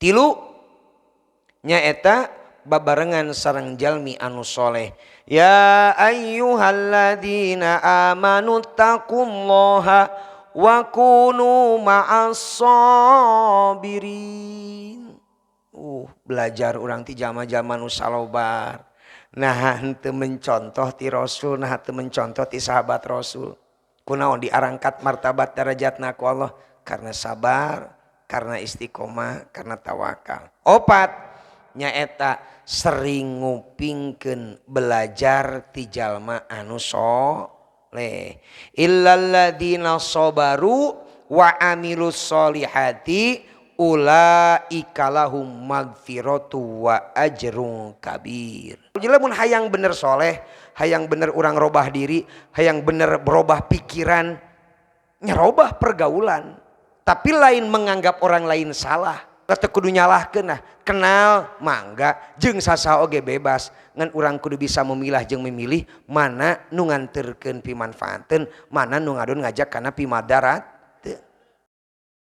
Tilu nyaeta babarengan sareng jalmi anu soleh. Ya ayyuhalladzina amanu taqullaha wa kunu ma'as sabirin. Belajar urang ti jama-jama nu salobar. Nah henteu mencontoh ti Rasul, nah henteu mencontoh ti sahabat Rasul. Kunaon diarangkat martabat darajatna ku Allah? Karena sabar, karena istiqomah, karena tawakal. Opat nyaeta sering ngupingkeun belajar ti jalma anu soleh. Illalladzina sabaru wa amilus solihati ulaika lahum magfiratu wa ajrun kabir. Jadi lamun hayang bener soleh, hayang bener urang robah diri, hayang bener berubah pikiran, nyerobah pergaulan. Tapi lain menganggap orang lain salah. Teu kudu nyalahkeun nah, kenal mangga jeung sasaha oge bebas. Ngan urang kudu bisa memilah jeung memilih mana nu nganterkeun pimanfaateun, mana nu ngadon ngajak kana pimadarat.